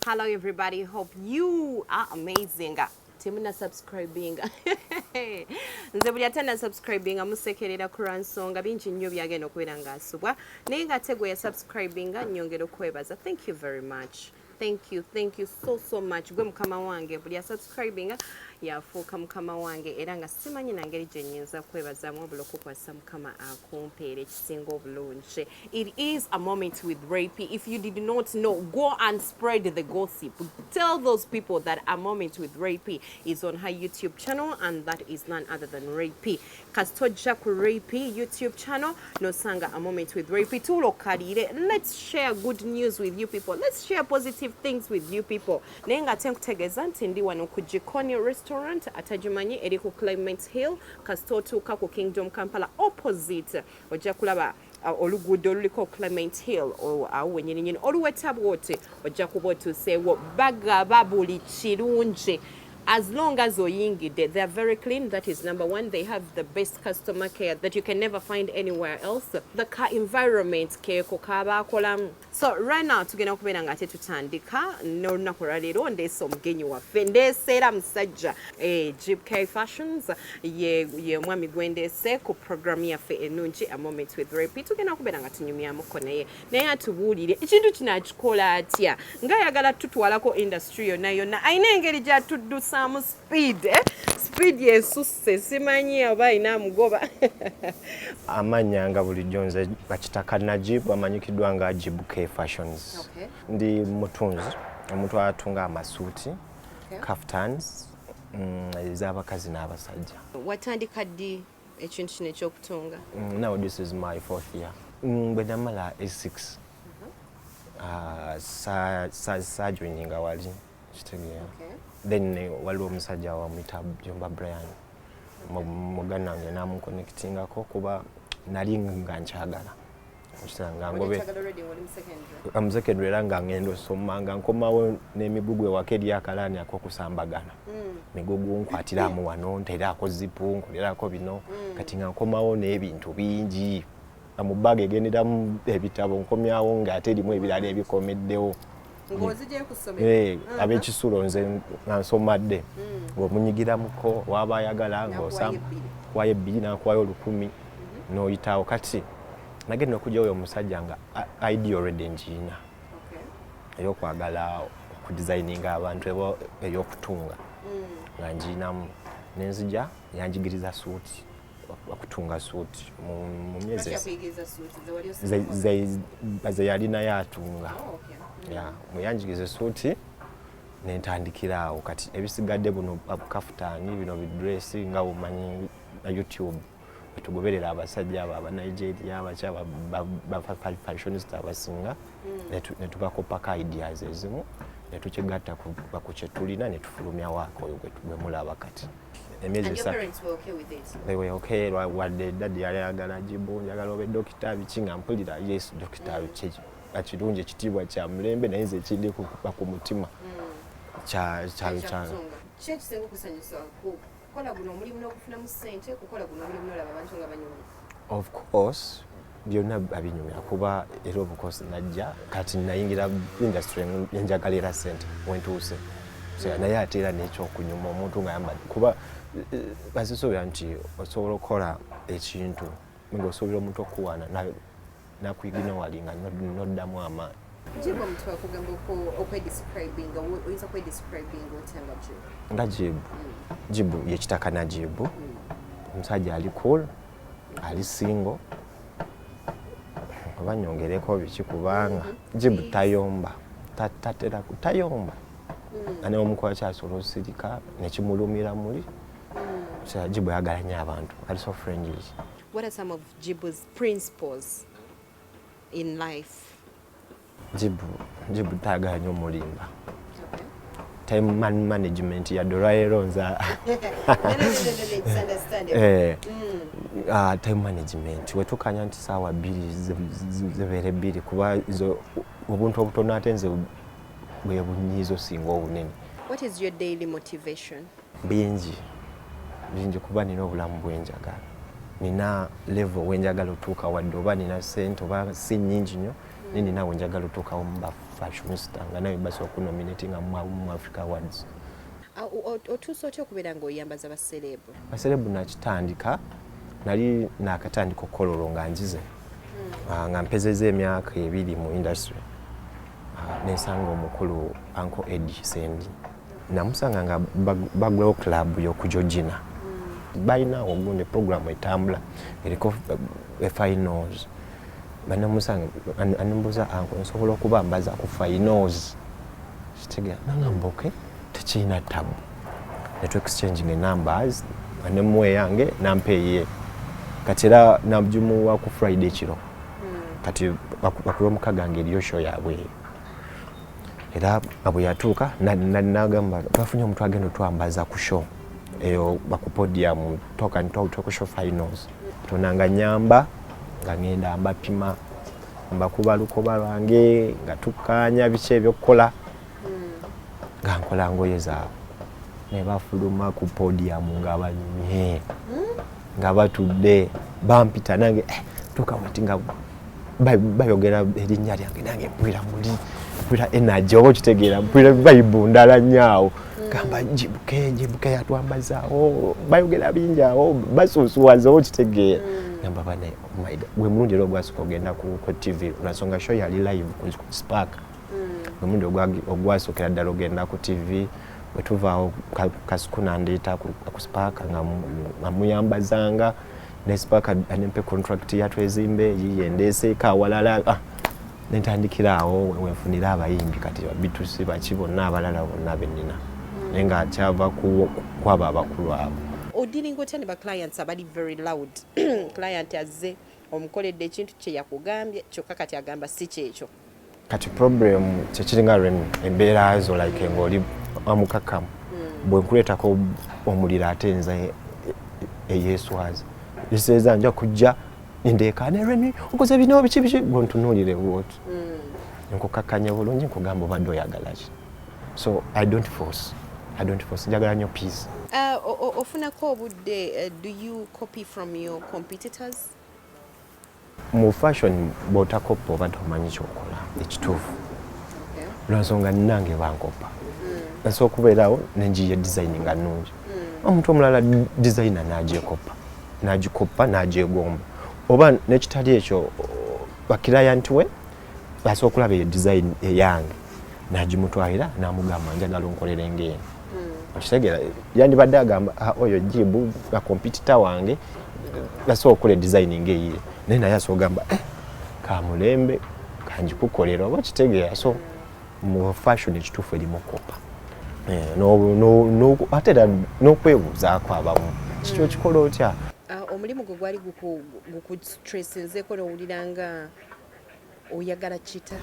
Hello everybody, hope you are amazing. Temuna subscribing. Nze buli atana subscribing amusekerera ku lwansonga bingi nnyo byagenda okubeera ng'asubwa, naye ng'ate gwe yasubscribinga nnyongera okwebaza. Thank you very much. Thank you, thank you so so much. Gwe mukama wange, buli asubscribinga yafuuka mukama wange, era nga simanyi na ngeri gye nnyinza kwebazaamu wabula okukwasa Mukama akumpeera ekisinga obulungi. It is A Moment with Ray P. If you did not know, go and spread the gossip. Tell those people that A Moment with Ray P is on her YouTube channel, and that is none other than Ray P. Kasita ojja ku Ray P YouTube channel nosanga A Moment with Ray P. Tuulokalire, let's share good news with you people, let's share positive things with you people. Naye nga ate nkutegeeza nti ndi wano ku Jikoni Restaurant, atagimanyi eri ku Clement Hill. Kasita otuuka ku Kingdom Kampala opposite, ojja kulaba oluguudo oluliko Clement Hill, awo wenyininyini oluweta bwoti, ojja kuba otuuseewo. Bagaba buli kirungi as long as oyingidde. They are very clean, that is number one. They have the best customer care that you can never find anywhere else. The car environment keeko kabaakolamu. So right now tugenda kubeera nga ate tutandika n'olunaku olwaleero. Ndeese omugenyi waffe, ndeese era musajja, Jib K Fashions ye omwami gwendeese ku programu yaffe ennungi A Moment with Ray P. Tugenda kubeera nga tunyumyamuko naye, naye atubuulire ekintu kino akikola atya, ng'ayagala tutwalako industry yonna yonna. Alina engeri gy'atuddusaamu speed, eh? Speed yesusse, simanyi oba alina amugoba. Amannya nga bulijjo nze Bakitaka Najib, amanyikiddwa nga Jib K Fashions. Ndi mutunzi, omuntu atunga amasuuti, kaftans, ez'abakazi n'abasajja. Watandika ddi ekintu kino ekyokutunga? Now this is my fourth year. Bwe namala A6, sajoininga wali kitegeera. Then waliwo omusajja wamuyita Jomba Brian, muganda wange, namuconnectingako kuba nali nga nkyagala. Okitegeera, nga ngobe mu secondary, era nga ngenda osoma, nga nkomawo n'emigugu ewaka eri akalaani ak'okusambagana migugu, nkwatiramu wano, nterako zipu, nkolerako bino. Kati nga nkomawo n'ebintu bingi nga mu baaga egenderamu ebitabo, nkomyawo ng'ate erimu ebirala ebikomeddewo. Ng'ozigyeyo ku ssomero? Eh, ab'ekisulo. Nze nga nsomadde, ng'omunyigiramuko waba ayagala. N'akuwayo ebbiri. Ng'osakuwayo ebbiri, n'akuwayo 1000 n'oyitawo. Kati nagenda okujja oyo omusajja nga idea already ngiina ey'okwagala okudesigninga abantu ey'okutunga nga ngiinamu. Nenzija yanjigiriza suuti, okutunga suuti mu myezi Yakuyigiriza suuti ze wali ze yalinayo atunga. Oh, okay. Ya, mweyanjigiriza esuuti nentandikira awo. Kati ebisigadde buno bukafutaani, bino bidresi, nga bumanyi na YouTube wetugoberera abasajja abo Abanigeria, abaki, bafashionista abasinga, netubakopako ideas ezimu, netukigatta ku kyetulina, netufulumya waaka oyo gwe mulaba kati emyezi And your 3. parents were okay with it? They were okay, wadde daddy yali ayagala Jibu, njagala obe dokita biki, nga mpulira yes, dokita kirungi, ekitiibwa kya mulembe, naye nze ekindi ku mutima kya Kyakutunga. Ki ekisinga okusanyusa, kukola guno omulimu n'okufunamu ssente, kukola guno omulimu n'olaba abantu nga banyumye? Of course byonna abinyumira, kuba era of course najja kati nayingira industry enjagala era ssente wentuuse. So, naye ate era nekyokunyuma omuntu nga yambadde, kuba bazisuubira nti osobola okukola ekintu ng'osuubira omuntu okuwaana nakuignoringa, noddamu amaanyi. Jibu, omuntu akugamba okwedescribinga, oyinza kwedescribinga otya nga Jibu? Nga Jibu, Jibu ye Kitaka Najibu, omusajja ali cool, ali single. Oba nyongereko biki? Kubanga Jibu tayomba, tatera tayomba, nga neomukola kyasobola osirika nekimulumira muli. So, Jibu ayagala nnyo abantu, ali so friendly. What are some of Jibu's principles in life? Jibu tayagala nnyo omulimba. Time management yadde olwaleero nza No, no, no, no, no, it's understandable. Eh, time management, wetukanya nti saawa 2 zibeere 2, kuba nze obuntu obutono ate nze bwe bunyiiza osinga obunene. What is your daily motivation? Bingi bingi, kuba nina obulamu bwenjagala, nina level wenjagala otuuka, wadde oba nina sente oba si nnyingi nnyo. Naye ninawe njagala otuukawo mu ba fashionista nga nawe basobola okunominatinga mu Africa Awards. Otuusa otya okubeera ng'oyambaza ba celeb? Ba celeb nakitandika, nali nakatandika okukola olwo nga njize, nga mpezeza emyaka 2 mu industry. Nensanga omukulu Uncle Eddie Sendi, namusanga nga bagulawo club y'okujojina, balina ogundi program etambula eriko finals. Banamusanga anembuuza, "Uncle, nsobola okubambaza ku finals?" Kitegeera nangamba, "Okay, tekirina tabu." Netu exchanging numbers, nemuwa eyange, nampa eyiye. Kati era nagimuwa ku Friday kiro, kati bakulwomukaga nga eriyo show yaabwe eyo. Era bwe yatuuka nagamba, "Twafunye omuntu agenda otwambaza ku show eyo baku podium talk show finals." Tonanga nyamba nga ngenda mbapima, mbakuba lukoba lwange, nga tukkaanya biki ebyokukola, nga nkola ngoye zaabwe, ne bafuluma ku podium nga banyumye, nga batudde bampita nange, tuuka wati nga bayogera erinnya lyange, nange mpulira muli mpulira energy, oba okitegeera, mpulira vibe ndala nnyo awo. Gamba, "Jibuke, Jibuke yatwambazaawo." Bayogera bingi awo, basuusuwaza, oba okitegeera. Gamba, "Bane, oh my God." Gwe mulundi era ogwasooka ogenda ku TV, lwansonga show yali live ku Spark. Gwe mulundi ogwasookera ddala ogenda ku TV. Bwe tuvaawo, Kasuku nandeeta ku Spark nga muyambazanga ne Spark anempe contract ya Twezimbe yiye ndeeseeko awalala. Nentandikira awo wenfunira abayimbi kati babitusi baki bonna abalala bonna benina, naye nga kyava kwabo abakulu abo. Odealinga otya ne ba clients abali very loud? Client azze, omukoledde ekintu kye yakugambye, kyokka kati agamba si kyekyo. Kati problem kyekiringa Remi, embeera zo like ng'oli amukakamu, bwe nkuleetako omuliro ate nze eyeeswaza eseeza nja kujja ndeekaane, "Remi, okoze bino biki biki?" Bwentunuulire bwoti, nkukakkanya bulungi, nkugamba, "Obadde oyagala ki?" So I don't force, I don't force, njagala nnyo peace. Ofunako obudde, do you copy from your competitors? Mu fashion bw'otakoppa oba tomanyi kyokola ekituufu, lwansonga nange bankopa, nsobola okubeerawo nenjiya design nga nnungi, omuntu omulala designer n'agyekopa, n'agikoppa, n'agyegomba, oba nekitali ekyo ba client we asobola okulaba eyo design eyange n'agimutwalira n'amugamba, "Njagala onkolere ng'eno." Okitegeera, yandibadde agamba, "Ah, oyo Jibu a competitor wange asobola okukola design ng'eyiye," naye asobola ogamba, "Eh, kamulembe kanjikukolera," oba kitegeera. So mu fashion ekituufu erimu kopa. Ate era n'okwebuuzaako abamu, kiki okikola otya? Omulimu gwe gwali gukustressinzeeko n'owulira nga oyagala kita?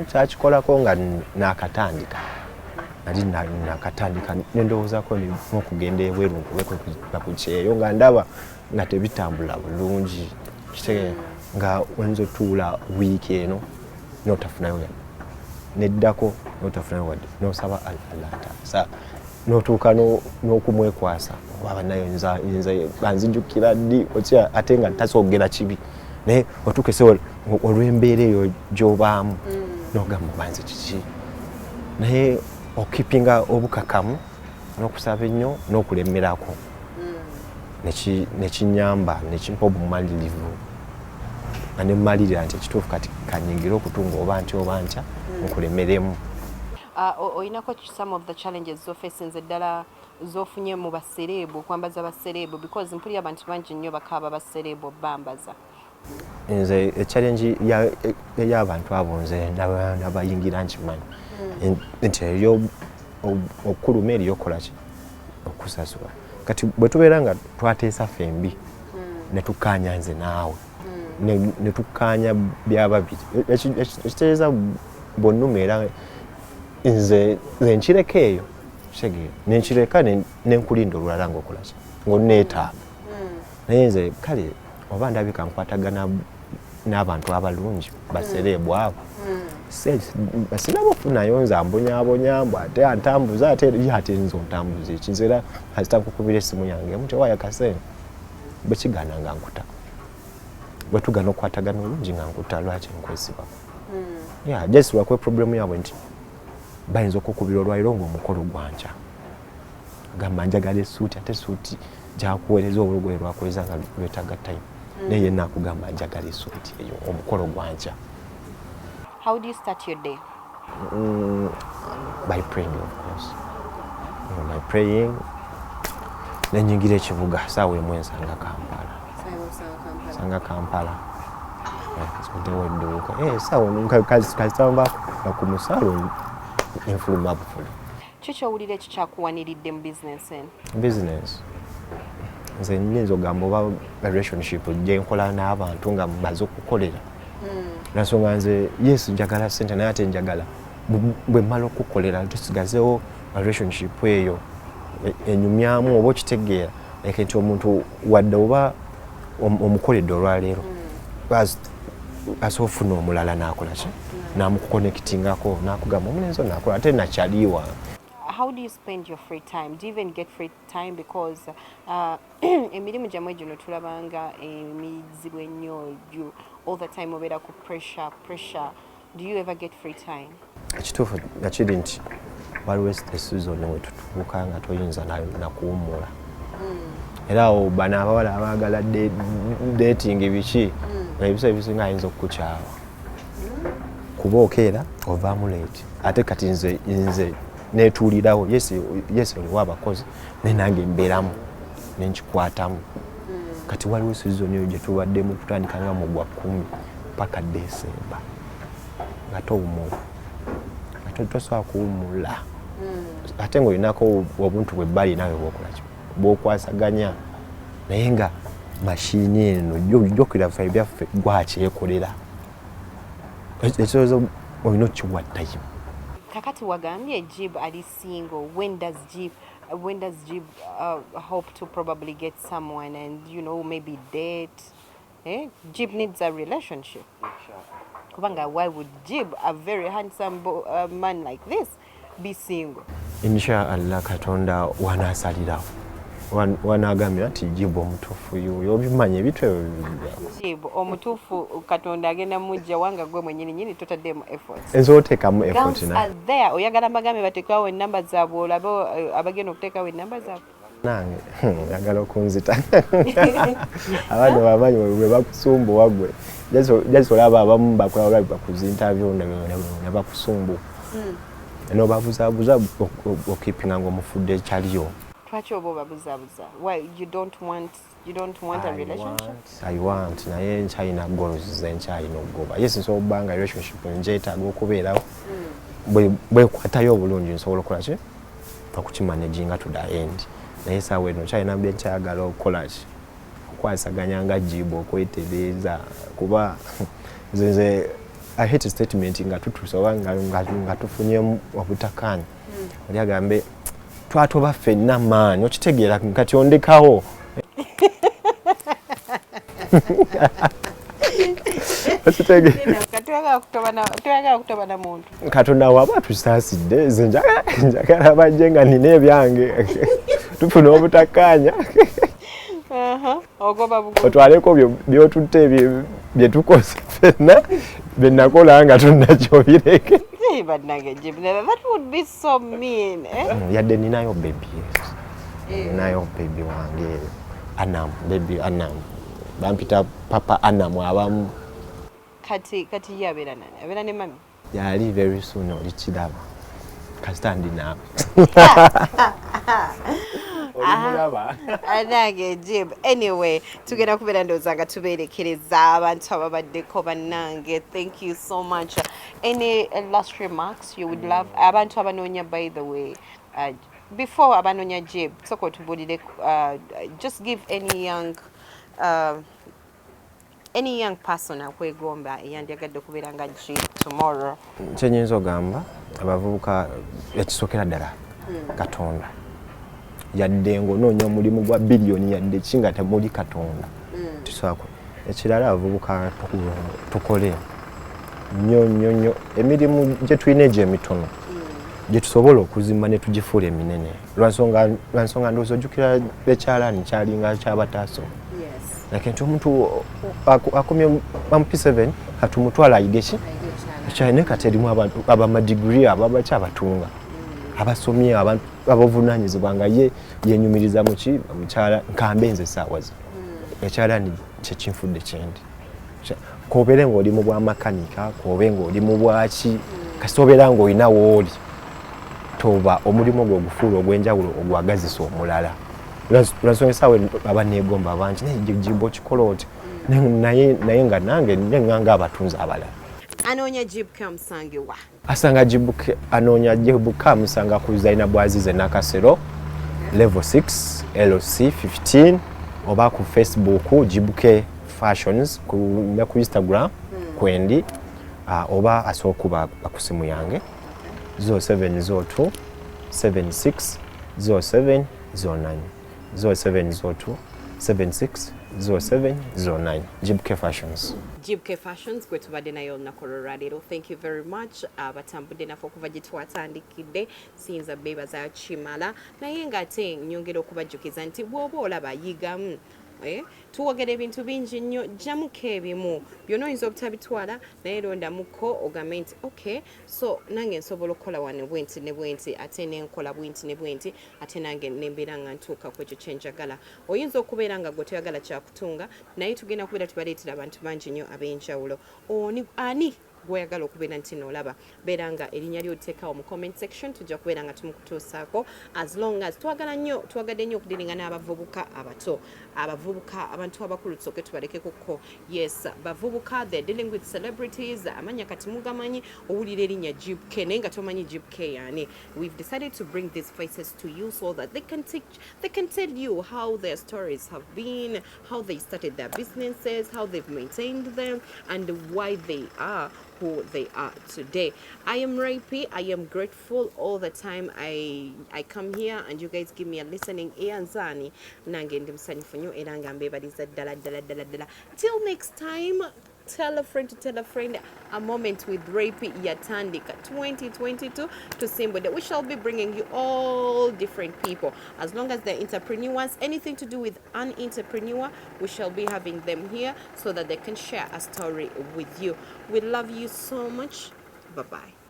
Kyakikolako nga nakatandika, nali nakatandika, nendowoozaako n'okugenda ebweru nkubeko ku kyeyo, nga ndaba nga tebitambula bulungi. Kitegeera nga oyinza otuula wiiki eno notafunayo yadde, neddako notafunayo wadde, nosaba Allah ntaasa, notuuka n'okumwekwasa, oba banayo nze banzijukira ddi otya, ate nga tasoogera kibi, naye otuuka ese olw'embeera eyo gy'obaamu nogamba, "Banze kiki?" Naye okipinga obukakamu n'okusaba ennyo n'okulemerako, nekinyamba, nekimpa obumalirivu nga nemmalirira nti ekituufu kati kanyingire okutunga, oba ntya oba ntya, nkulemeremu. Oyinako some of the challenges zofacinze ddala zofunye mu ba celeb, okwambaza ba celeb? Because mpulira abantu bangi nnyo bakaaba ba celeb obambaza. Nze e challenge ey'abantu abo, nze nabayingira nkimanyi nti eriyo okuluma, eriyo okukolaki, okusasula. Kati bwe tubeera nga twateesa ffembi ne tukkaanya, nze naawe ne tukkaanya byababiri, ekitegeeza bwonnuma era nze nkireka eyo, kitegeera nenkireka nenkulinda olulala ngaokolaki, ngaoneetaaga. Naye nze kale oba ndabika nkwatagana n'abantu abalungi, ba celeb abo, sinaba ofunayo nze ambonyabonya mbu ate antambuza, ate ye ate nze ontambuza eki? Nze era azita nkukubira essimu yange emu, tewaya kasente, bwe kigaana nga nkuta. Bwe tugana okukwatagana olungi nga nkuta, lwaki nkwesibako? Yeah, just lwakuba problem yaabwe nti bayinza okukubira olwaliro ng'omukolo gwankya, gamba njagala esuuti, ate esuuti gyakuweereza oba olugoye lwakuweereza nga lwetaaga time, naye yenna akugamba njagala esuuti eyo, omukolo gwankya. How do you start your day? By praying, of course. By praying, nenyingira ekibuga saawa 1, nsanga Kampala, nsanga Kampala ntewo edduuka. Saawa kasitamba ku musaalo enfuluma bufulu. Ki kyowulira ekikyakuwaniridde mu bizinesi eno? Business, nze nyinza ogamba oba relationship gyenkola n'abantu nga mmaze okukolera, nansonga nze yes, njagala sente, naye ate njagala bwe mmala okukolera tusigazewo relationship eyo enyumyamu oba okitegeera, like nti omuntu wadde oba omukoledde olwaleero, asobola ofuna omulala n'akola ki, n'amukuconnectingako n'akugamba omulenzi ono akola ate nakyaliwa. How do you spend your free time? Do you even get free time? Because emirimu gyammwe gino tulabanga emizibu ennyo. You all the time obeera ku pressure, pressure. Do you ever get free time? Ekituufu nakiri nti waliwo esizoni wetutuuka nga toyinza nakuwummula. Era awo bano abawala abaagala dating biki, ebiseera ebisinga ayinza okukukyawa kuba okeera ovaamu late. Ate kati nze netuulirawo. Yes, oliwo abakozi, naye nange mbeeramu nenkikwatamu. Kati waliwo sizoni eyo gye tubaddemu kutandika nga mu gwa 10 paka Desemba nga towummula, nga tosobola kuwummula, ate ng'olinako obuntu bwe bbali nawe bwokolaki, bwokwasaganya, naye nga mashini eno jjukira ffe ebyaffe gwakyekolera, ekirowoozo olina okiwa time. Kakati wagambye Jib ali single. When does Jib hope to probably get someone and maybe date? Eh? Jib needs a relationship, kubanga why would Jib, a very handsome man like this, be single? Inshallah, Katonda wanaasalirawo, wanaagambira nti Jibu omutuufu yuyo, obimanyi ebintu ebyo. Jib omutuufu Katonda agenda mujja wanga gwe mwenyini nyini totaddemu efforts. Nsobola oteekamu effort. Girls are there. Oyagala mbagambe bateekawo enamba zaabwe olabe abagenda okuteekawo enamba zaabwe? Nange njagala okunzita. Abaana bamanyi bwe bakusumbuwa gwe just olaba abamu bakola olwabi bakuza interview ne bakusumbuwa nobabuzaabuza okeepinga nga omufudde ekyaliyo. Lwaki oba obabuzaabuza? Why you don't want a relationship? I want, naye nkyalina goals ze nkyalina okugoba. Yes, nsobola okuba nga relationship ngyetaaga okubeerawo, bwekwatayo obulungi nsobola okukola ki, okukimanaginga to the end, naye esaawa eno nkyalina bye nkyagala okukola ki, okwasaganya nga Jibu, okwetereeza, kuba nze I hate statement nga tutuuse oba nga tufunyemu obutakkaanya, oli agambe twatoba ffenna maanyi, okitegeera, kati ondekawo. Okitegeera? Toyagala kutoba na muntu. Katonda waba atusaasidde, nze njagala bajje nga nina ebyange, tufuna obutakkaanya. Ogoba bugoba. Otwaleko byotutte bye tukoze ffenna, bye nakola nga tunnakyo bireke. Hey, bannange Jib, that would be so mean, eh? Yadde ninayo baby, yes. Ninayo baby wange Anam, baby Anam, bampita Papa Anam abamu. Kati ye abeera nani? Abeera ne mami? Yali very soon olikiraba, kasita ndi naawe olimulaba. Anange Jib, anyway, tugenda kubeera ndowooza nga tubeerekereza abantu ababaddeko. Bannange, thank you so much. Any last remarks you would love abantu abanoonya? By the way, before abanoonya Jib, soka otubulire, just give any young person akwegomba eyandyagadde okubeera nga Jib tomorrow. Kyenyinza ogamba abavubuka, ekisookera ddala Katonda. Yadde ng'onoonya omulimu gwa biliyoni, yadde ki, nga temuli Katonda tusobola. Ekirala, abavubuka tukole nnyo nnyo nnyo emirimu gye tulina egyo emitono gye tusobola okuzimba ne tugifuula eminene, lwansonga ndowooza ojjukira ekyalaani kyalinga kyabataaso. Like nti omuntu akomye mu P7, katumutwala ayige ki? Ekyalani. Naye kati erimu abantu abamadiguri, ababaki, abatunga, abasomye, abantu abavunanyizibwa, nga ye yenyumiriza muki? Mukyala nkambe. Nze saawa zino ekyalani kyekinfudde kyendi. Kobeere ng'oli mu bwamakanika, kobe ng'oli mu bwaki, kasita obeera ng'olina wooli, toba omulimu gwo ogufuula ogw'enjawulo, ogwagazisa omulala. Lwansonga esaawa aba neegomba bangi, naye jimbo okikola oti, naye nga nange neŋŋanga abatunzi abalala. Anoonya Jibka musangewa? Asanga Jibuke, anoonya Jibuka amusanga ku Zainab Azize Nakasero, level 6, LC 15, oba ku Facebook Jibuke Fashions, ne ku Instagram kwendi, oba asobola okuba ku simu yange 0702 76 07 09, 0702 76 07 09, Jibuke Fashions. Jibk Fashions gwe tubadde naye olunaku olwolwaleero. Thank you very much abatambudde naffe okuva gye twatandikidde. Siyinza beebaza kimala, naye ng'ate nyongera okubajjukiza nti bw'oba olaba yigamu, eh, tuwogera ebintu bingi nnyo, jjamuko ebimu byonna oyinza obutabitwala, naye londamuko ogambe nti okay, so nange nsobola okukola wano bwenti ne bwenti, ate nenkola bwenti ne bwenti, ate nange nembeera nga ntuuka ku ekyo kyenjagala. Oyinza okubeera nga gwe toyagala kyakutunga, naye tugenda kubeera tubaleetera abantu bangi nnyo ab'enjawulo. Ani gweyagala okubeera nti noolaba, beera nga erinnya lyo oteekawo mu comment section, tujja kubeera nga tumukutuusaako. As long as twagala nnyo, twagadde nnyo okudealinga n'abavubuka abato, abavubuka, abantu abakulu tusooke tubalekekoko. Yes, bavubuka, they're dealing with celebrities. Amanya kati mugamanyi, owulira erinnya Jibk naye nga tomanyi Jibk yani. We've decided to bring these faces to you so that they can teach, they can tell you how their stories have been, how they started their businesses, how they've maintained them, and why they are who they are today. I am Rapey. I am grateful all the time I come here and you guys give me a listening ear. Nzani nange ndi musanyufu nnyo era nga mbebaliza ddala ddala ddala ddala. Till next time, tell a friend to tell a friend. A Moment with Rapey yatandika 2022 tusimbudde. We shall be bringing you all different people as long as they're entrepreneurs. Anything to do with an entrepreneur, we shall be having them here so that they can share a story with you. We love you so much. Bye bye.